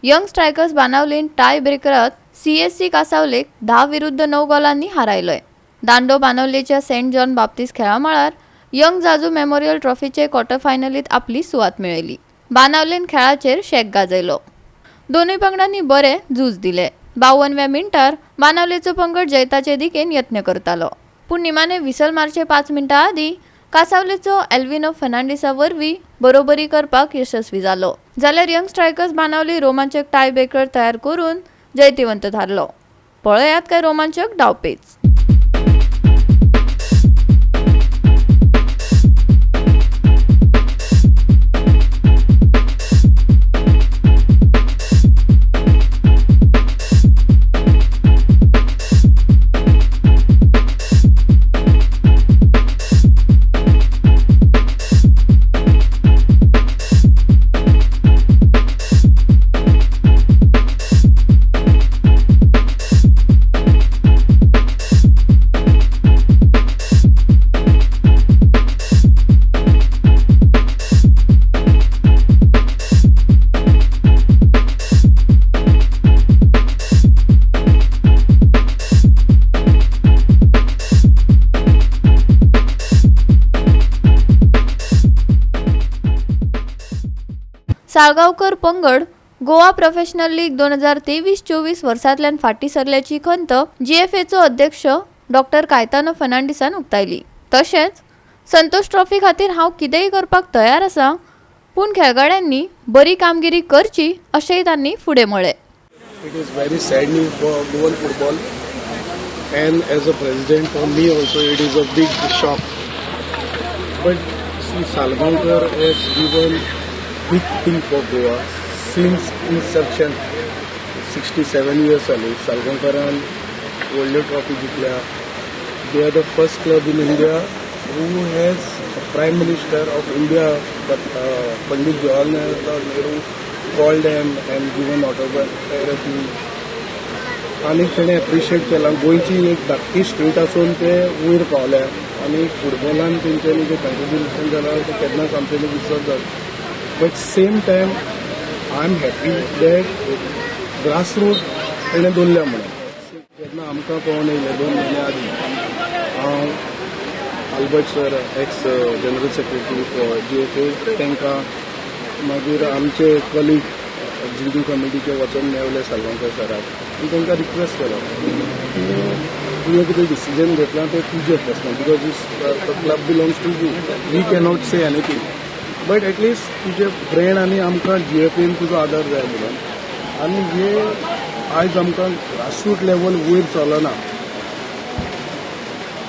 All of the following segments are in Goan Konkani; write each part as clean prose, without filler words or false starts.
यंग स्ट्रायकर्स बाणावलेन टाय ब्रेकरात सीएससी कासावलेक 10-9 गोलांनी हारायलोय. दांडो बाणावलेच्या सेंट जॉन बाप्तीस खेळामळार यंग जाजू मेमोरियल ट्रॉफीचे क्वॉर्टर फायनलीत आपली सुवात मेळयली. बाणावलेन खेळाचेर शेक गाजयलो. दोनूय पंगडांनी बरे झूज दिले. 52व्या मिनटार बाणावलेचो पंगड जैताचे दिकेन यत्न करतालो, पूण निमाणे विसल मारचे 5 मिनटां आदीं कासावलेचो एल्विनो फर्नांडिसा वरवीं बरोबरी करपाक यशस्वी जालो. जाल्यार यंग स्ट्रायकर्स बाणावली रोमांचक टाय ब्रेकर तयार करून जैतिवंत थारलो. पळयात काय रोमांचक डावपेच. साळगांवकर पंगड गोवा प्रोफेशनल लीग 2023-24 वर्सांतल्यान फाटीं सरल्याची खंत जीएफएचो अध्यक्ष डॉक्टर कायतानो फर्नांडिसान उक्तायली. तशेंच संतोष ट्रॉफी खातीर हांव कितेंय करपाक तयार आसा, पूण खेळगड्यांनी बरी कामगिरी करची अशेंय तांणी फुडें म्हळें. It is very sad news for Goan football, and as a president for me also it is a big shock. But see, Salgaonkar has given big thing for Goa since inception. 67 years जाली सालगांवकरान व्हडल्यो trophy जिखल्या. They are the first club in India who has Prime Minister of India Pandit Jawaharlal Nehru called them and given autograph. आनी तेणें एप्रिशिएट केलां. गोंयची एक धाकटी स्टेट आसून ते वयर पावल्या आनी फुटबॉलान तेंच्यांनी जें कंट्रिब्युशन जालां तें केन्नाच आमच्यांनी विसरतात. But same time I am happy that grassroot तेणें दवरल्या म्हणून. जेन्ना आमकां कळोन येयलें 2 म्हयन्या आदीं, हांव Albert sir ex general secretary for GFA तांकां, मागीर आमचे कलीग एक्झिक्युटीव कमिटीचे वचोन मेवले सालगांवकर सराक आनी तांकां रिक्वेस्ट केलो की तुवें कितें डिसिजन घेतलां तें तुजें personal, because the club belongs to you, we cannot say anything, but at least तुजें ब्रेन आनी आमकां जीएफएन तुजो आदार जाय म्हणून. आनी हे आयज आमकां ग्रासरूट लेवल वयर चलना,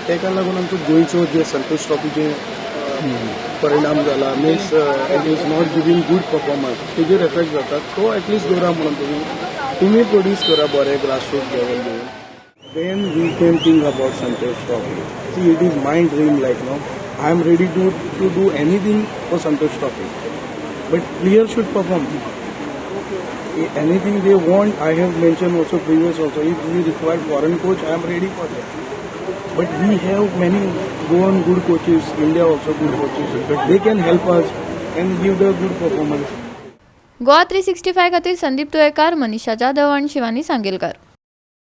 ताका लागून आमचो गोंयचो जे संतोष ट्रॉफीचे परिणाम जाला, means it is not giving good performance, तेजेर एफेक्ट जाता. तो एटलिस्ट दवरा म्हणून तुमी प्रोड्यूस करा बरें ग्रासरूट लेवल घेवन, then we can think about Santosh trophy. See, it is my dream, like no, I am ready to do anything for Santosh trophy, but player should perform anything they want. I have mentioned also previous also, if we require foreign coach, I am ready for that. But we have many Goan good coaches, India also good coaches, but they can help us and give the good performance. Goa 365 खातीर संदीप तुयेकार, मनीषा जाधव आनी शिवानी सांगेलकर.